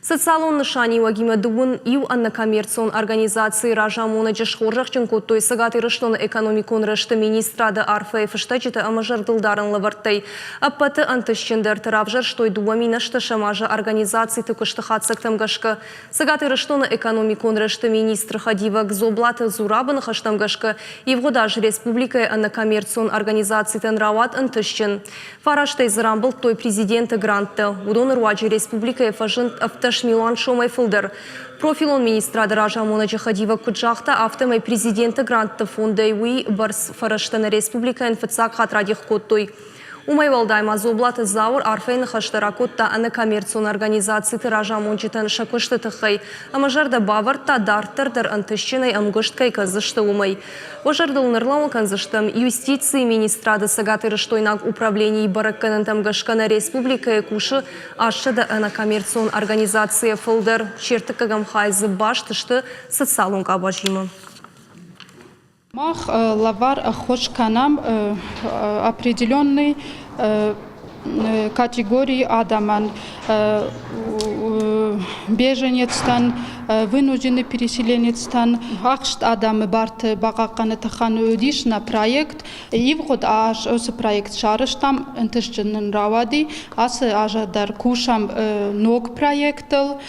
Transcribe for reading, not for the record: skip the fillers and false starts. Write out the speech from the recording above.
Социалон нысаниуӕгимӕ дыууын иу ӕнӕкоммерцион организацийы разамонӕджы схорзӕхджын кодтой Цӕгат Ирыстоны экономикон рӕзты министрады арфӕйы фыстӕджытӕ ӕмӕ зӕрдылдарӕн лӕвӕрттӕй. Ӕппӕты ӕнтыстджындӕрты равзӕрстой 2008 азы организациты куысты хатдзӕгтӕм гӕсгӕ. Цӕгат Ирыстоны экономикон рӕзты министры хӕдивӕг Дзоблаты Зурабы ныхӕстӕм гӕсгӕ, ивгъуыд аз республикӕйы ӕнӕкоммерцион организацитӕн рауад ӕнтыстджын. Фарастӕй дзы рамбылдтой президенты гранттӕ. Уыдоны руаджы республикӕйы фӕзынд 17 милуан сомӕй фылдӕр. Профилон министрады разамонӕджы хӕдивӕг куыд загъта, афтӕмӕй президенты грантты фондӕй уый бӕрц фӕрӕзтӕ нӕ республикӕйӕн фыццаг хатт радих кодтой. Уымӕй уӕлдай ма Дзоблаты Зауыр арфӕйы ныхӕстӕ ракодта ӕнӕкоммерцион организациты разамонджытӕн сӕ куысты тыххӕй ӕмӕ зӕрдӕ бавӕрдта, дарддӕр дӕр ӕнтыстджынӕй ӕмгуыст кӕй кӕндзысты, уымӕй. Уӕ зӕрдыл ныллӕууын кӕндзыстӕм, Юстицийы министрады цӕгатирыстойнаг управленийы бӕрӕггӕнӕнтӕм гӕсгӕ нӕ республикӕйы кусы 800 ӕнӕкоммерцион организацийӕ фылдӕр, се ртыккӕгӕм хай дзы баст сты социалон къабазимӕ. Мах лӕвар ӕххуыс кӕнӕм определенный категорийы адӕмӕн, беженецтӕн, вынужденный переселенецтӕн, ахст адӕмы барты бахъахъхъӕны тыххӕн уыдис нӕ проект. Ивгъуыд аз уыцы проект сарӕзтам, ӕнтыстджын нын рауади. Ацы аз дӕр кусӕм ног проектыл.